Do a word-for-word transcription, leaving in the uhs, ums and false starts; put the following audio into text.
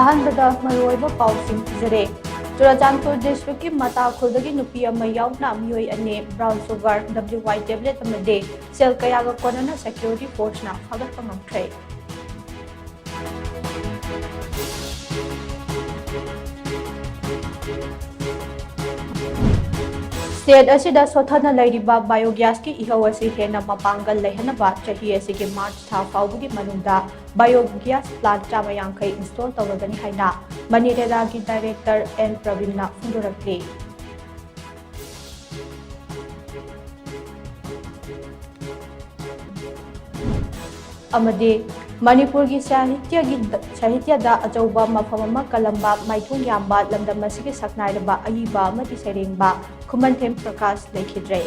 ꯑꯍꯥꯟꯕꯗ ꯃꯔꯨꯑꯣꯏꯕ ꯄꯥꯎꯁꯤꯡ ꯊꯤꯖꯔꯦ꯫ ꯆꯨꯔꯥꯆꯥꯟꯄꯨꯔ districtꯀꯤ ꯃꯇꯥ ꯈꯨꯜꯗꯒꯤ ꯅꯨꯄꯤ ꯑꯃ ꯌꯥꯎꯅ ꯃꯤꯑꯣꯏ ꯑꯅꯤ brown sugar, W Y tablet ꯑꯃꯗꯤ ꯁꯦꯜ ꯀꯌꯥꯒ ꯀꯣꯟꯅꯅ security forceꯅ ꯐꯥꯒꯠꯄ ꯉꯝꯈ꯭ꯔꯦ꯫ State ꯑꯁꯤꯗ ꯁꯣꯠꯊꯅ ꯂꯩꯔꯤꯕ biogasꯀꯤ ꯏꯍꯧ ꯑꯁꯤ ꯍꯦꯟꯅ ꯃꯄꯥꯡꯒꯜ ꯂꯩꯍꯟꯅꯕ ꯆꯍꯤ ꯑꯁꯤꯒꯤ March ꯊꯥ ꯐꯥꯎꯕꯒꯤ ꯃꯅꯨꯡꯗ biogas plant ꯆꯥꯝꯃ ꯌꯥꯡꯈꯩ install ꯇꯧꯔꯒꯅꯤ ꯍꯥꯏꯅ MNREGAꯒꯤ director N ꯄ꯭ꯔꯕꯤꯟꯅ ꯐꯣꯡꯗꯣꯔꯛꯂꯤ꯫ ꯑꯃꯗꯤ ꯃꯅꯤꯄꯨꯔꯒꯤ ꯁꯥꯍꯤꯇ꯭ꯌꯒꯤ, ꯁꯥꯍꯤꯇ꯭ꯌꯗ ꯑꯆꯧꯕ ꯃꯐꯝ ꯑꯃ ꯀꯜꯂꯝꯕ, ꯃꯥꯏꯊꯣꯡ ꯌꯥꯝꯕ, ꯂꯝꯗꯝ ꯑꯁꯤꯒꯤ ꯁꯛꯅꯥꯏꯔꯕ ꯑꯏꯕ ꯑꯃꯗꯤ ꯁꯩꯔꯦꯡꯕ ꯈꯨꯃꯟꯊꯦꯝ ꯄ꯭ꯔꯀꯥꯁ ꯂꯩꯈꯤꯗ꯭ꯔꯦ꯫